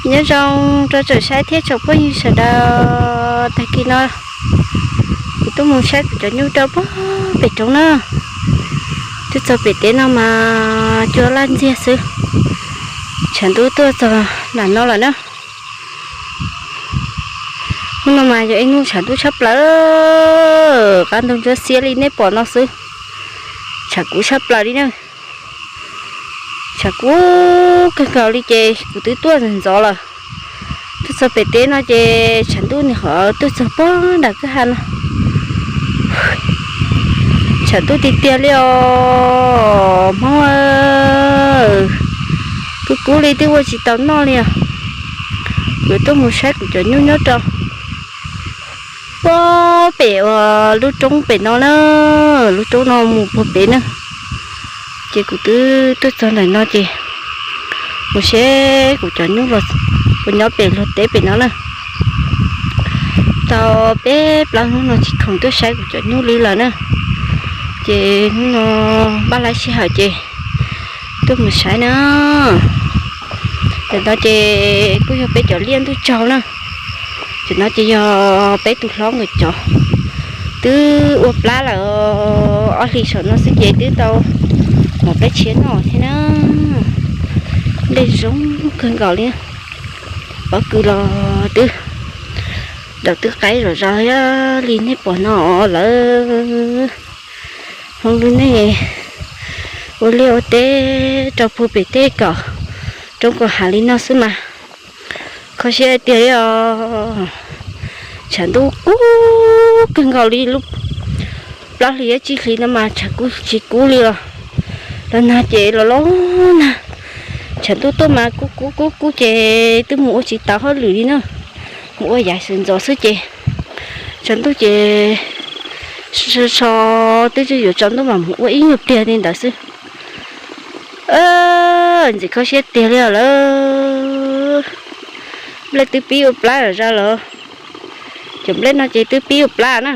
Nyob zoo rau tsoom saib thiab tsoom phooj ywg sawv daws, tag kis no kuv tuaj mus saib kuv cov nyuj rau pem roob na. Twb txog pem teb no mas cua laj ntxiag xwb. Tshav ntuj tuaj txog nram no lawm na. Hnub no mas yog ib hnub tshav ntuj tshaj plaws, qab ntug ntsuab xiab li nej pom no xwb. Tshav kub tshaj plaws li na. Tshav kub kawg nkaus li ces kuv twb tuaj ntxov ntxov lawm. Tuaj txog pem teb no ces tshav ntuj nws ho tuaj txog pog nram kwj ha no. Tshav ntuj tiag tiag li os Hmoob, kub kub li twb ua tsis tau noj li os. Kuv tuaj mus saib kuv cov nyuj nyob rau pog pem uas lub roob pem no na, lub roob no mus puag pem na. Ces kuv twb tuaj txog ntawm no ces mus seb kuv cov nyuj los puas nyob pem luag teb pem no na. Tau peb plaub hnub no tsis khoom tuaj saib kuv cov nyuj li lawm na. Ces hnub no npaj lab sij hawm ces tuaj mus saib na. Ntawm no ces kuj yog peb cov liaj ntuj tsaug na. Ntawm no ces yog peb tus hlob nkawd cov, twb ua plab lawm. Ob hlis saum no xwb ces twb tau mov plab tshiab noj thiab na. Nplej zoo kawg nkaus li, pob kws los twb daum twb qaib zom zaws li nej pom no lawm. Hmoob lub neej ua liaj ua teb rau puag pem tej kom roob kom hav li no xwb mas kho siab tiag li os. Tshav ntuj kub kawg nkaus li, lub plaub hlis tsib hlis no mas tshav kub tsis kub li os. Los nag ces los los nag, tshav ntuj tuaj mas kub kub kub kub ces twb mus ua tsis tau hauj lwm li na. Mus ua yav sawv ntxov xwb ces tshav ntuj ces so twb tsis yuav tsaus ntuj mas mus ua ib nyuag pliag li ntawd xwb. Ntxim kho siab tiag li os lawm. Nplej twb pib ua plab zom zaws lawm. Cov nplej no ces twb pib ua plab na.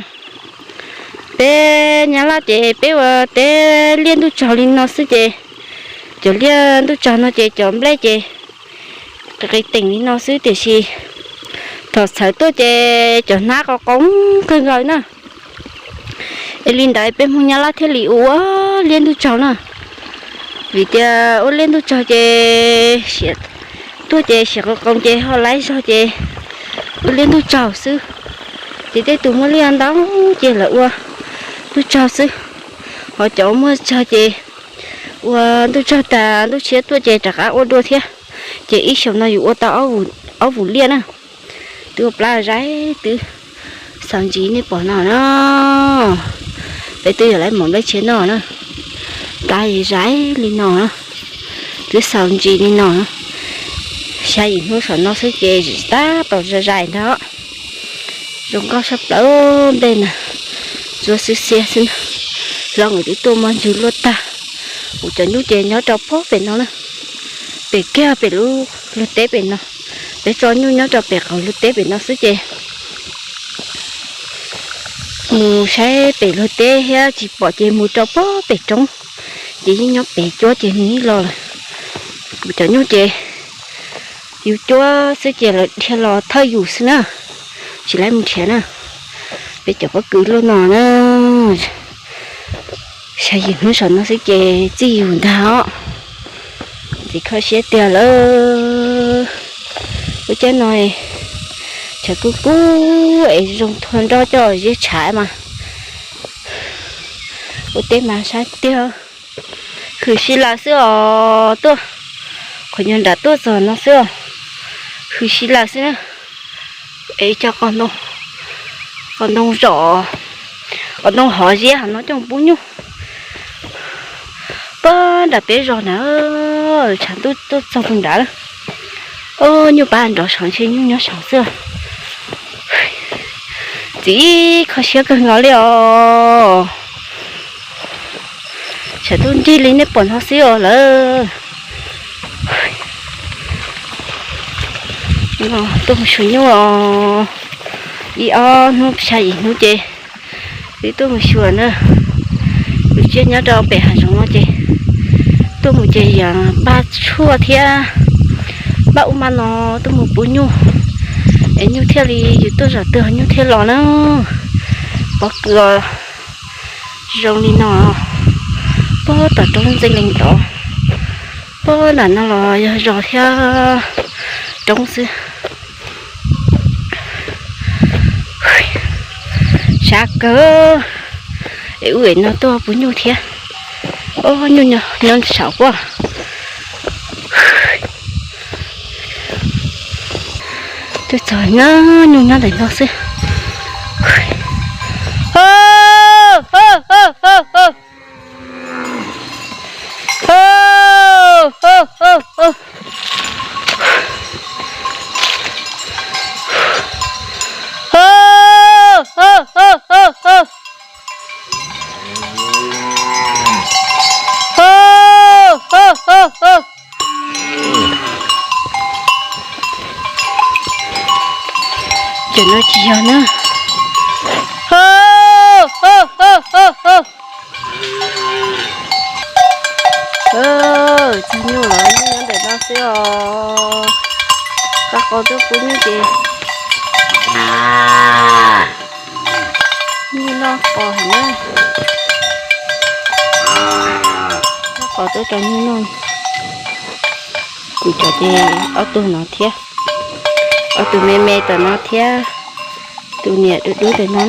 Peb Nyab Laj ces peb ua teb liaj ntuj tsaug li no xwb ces cov liaj ntuj tsaug no ces cov nplej ces qis qis teem li no xwb tiam sis thaum txhawv tuaj ces cov hnab qoo qoo kawg nkaus na. Es li ntawd peb Hmoob Nyab Laj thiaj li ua liaj ntuj tsaug na. Vim tias ua liaj ntuj tsaug ces siav tuaj ces siav qoo qoo ces ho laib zog ces ua liaj ntuj tsaug xwb. Ces tej tus muaj liaj ntau ces lawv ua ntuj tsaug xwb. Ho cov muaj tsaug ces ua ntuj tsaug tas ntuj tshiab tuaj ces rov qab ua dua thiab. Ces ib xyoos no yus ua tau ob vus liaj na. Twb ua plab zaib twb xaus ntsis nej pom no na. Peb twb yuav lawv mov nplej tshiab noj na. Plab zaib li no, twb xaus ntsis li no. Xya yim hnub saum no xwb ces tab tom zais zais ntag. Zoo nkauj sab plaws, nplej na ntsuab xwb xiab xwb. Hlob nkawd twb tuaj muab ntswg luaj tag. Kuv cov nyuj ces nyob rau pog pem no na, pem kiag pem lub luag teb pem no. Peb tso nyuj nyob rau pem qaum luag teb pem no xwb ces mus saib pem luag teb thiab tsis pom ces mus rau pog pem roob, ces yeej nyob pem cuab ces nws yeej los lawm. Kuv cov nyuj ces yus cuab xwb ces lawv dhia los thawj yus xwb na, tsis laib mus nrhiav na. Peb cov pob kws luaj no na, xya yim hnub saum no xwb ces txij yus ntag os. Ntxim kho siab tiag lawm. Lub caij no tshav kub kub es zoo thua nroj coj ziab tshav mas ua teb mas sab tiag. Hwm si lawm xwb os, tuaj qhov nyuag nram tuaj txog no xwb os. Hwm si lawm xwb na. Es cog qos ntoo zom, qos ntoo hov ziab hov no coj pub nyuj. Pab nram peb zos na, tshav ntuj tuaj txog puag nrad. Nyuj pab nrov saud ntshe nyuj nyob saud xwb. Ntxim kho siab kawg nkaus li os. Tshav ntuj nrig li nej pom no xwb os lawm. Tuaj mus xyuas nyuj os. Ib ob hnub xya yim hnub ces twb tuaj mus xyuas na. Tus tsiaj nyob rau pem hav zoov no ces tuaj mus ces yog npaj tshuaj thiab Npaj ub npaj no tuaj mus pub nyuj, es nyuj thiaj li yus tuaj zam twg nyuj thiaj los na. Pob kws zoo li no, pob tom roob ntxeej lees tod, pob nram no los yog zos thiab roob xwb. Sab kawg, es ub es no tuaj pub nyuj thiab. Ob nyuj nyob saum pob. Twb txog na, nyuj nyob ntawm no xwb. Cov no tsis yog na. Txog nyuj los nyuj nyob ntawm no xwb os. Qab qau tuaj pub nyuj ces nyuj noj qos heev na. Noj qos tuaj rau nyuj noj. Kuv cov ces ob tug no thiab, ob tug me me tom no thiab, tus niam dub dub tom no.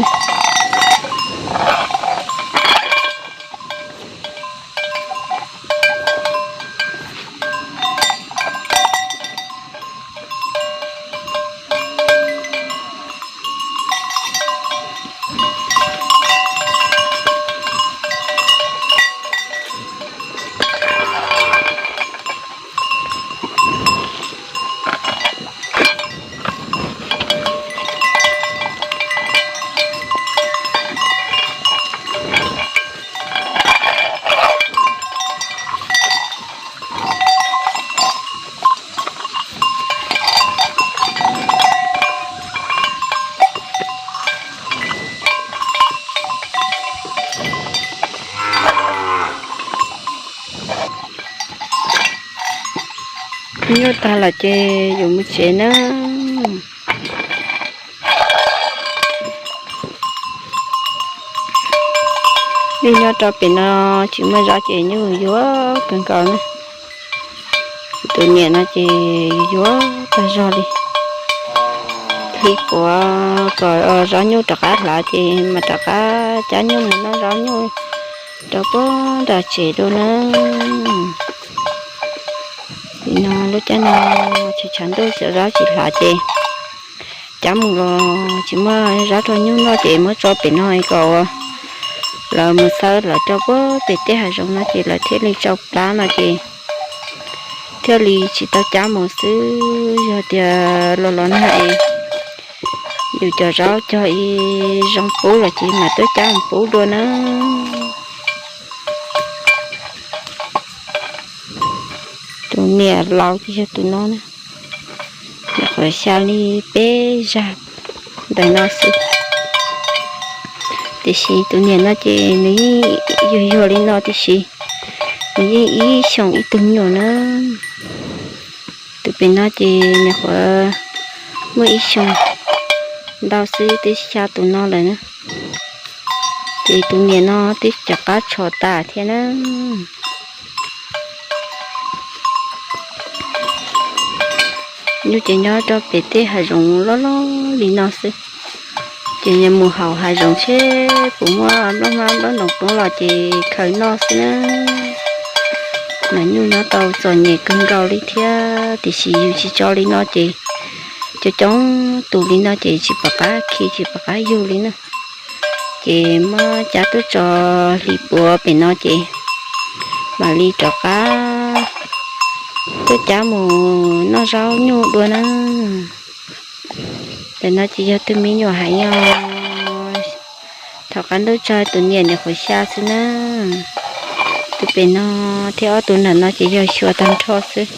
Nyuj tag lawm ces yuav mus tsev na. Nyuj nyob rau pem no tsis muaj zaub ces nyuj yuag kawg nkaus na. Tus niam no ces yuag tag zog li. Hli puav kom zaub nyuj rov qab hlav ces mas rov qab cab nyuj mus noj zaub nyuj rau puag nram tsev dua na. Nim no lub caij no tshav tshav ntuj zaub tsis hlav ces cab mus los tsis muaj zaub rau nyuj noj ces muab tso pem no kom lawv mus xawb lawv rau puag pem tej hav zoov no ces lawv thiaj li tsau plab no ces thiaj li tsis tau cab mus xwb. Yog tias los los nag es yus cov zaub cog ib zoo pub los ces mam tuaj cab mus pub dua na. Tus niam laus ces yog tus no na, nyuam qhuav xya li peb zag ntawm no xwb. Tiam sis tus niam no ces nws yeej yuag yuag li no tiam sis nws yeej ib xyoos ib tug nyuam na. Tus pem no ces nyuam qhuav muaj ib xyoos ntau xwb twb xya tus no lawm na. Ces tus niam no twb rov qab tsho tas thiab na. Nyuj ces nyob rau pem tej hav zoov loj loj li no xwb. Ces nyias mus haus hav zoov seb puas muaj nplooj hmab nplooj ntoos poob los ces khaws noj xwb na. Mas nyuj nyob tau txom nyem kawg nkaus li thiab tiam sis yus tsis tso li no ces coob coob tus li no ces tsis pom qab khi tsis pom qab yug li na. Ces muab cab tuaj tso hli puav pem no ces mam li rov qab tuaj cab mus noj zaub nyuj dua na. Ntawm no ces yog tus me nyuam heev os. Thaum qab ntuj tso tus niam nyuam qhuav xya xwb na. Tus pem no thiab ob tug nram no ces yog xyuas tag nrho xwb.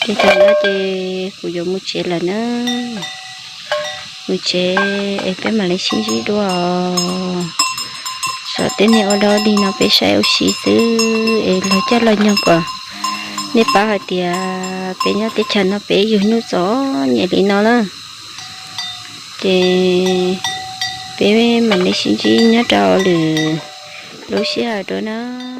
Ces tam no ces kuv yuav mus tsev lawm na. Mus tsev es peb mam li sib ntsib dua. Txog tej niag ua dog dig no peb saib ua si xwb. Los caij los nyoog kom nej paub hais tias peb nyob teb chaws no peb yug hnub txom nyem li no na. Ces peb mam li sib ntsib nyob rau lwm lub sij hawm dua na.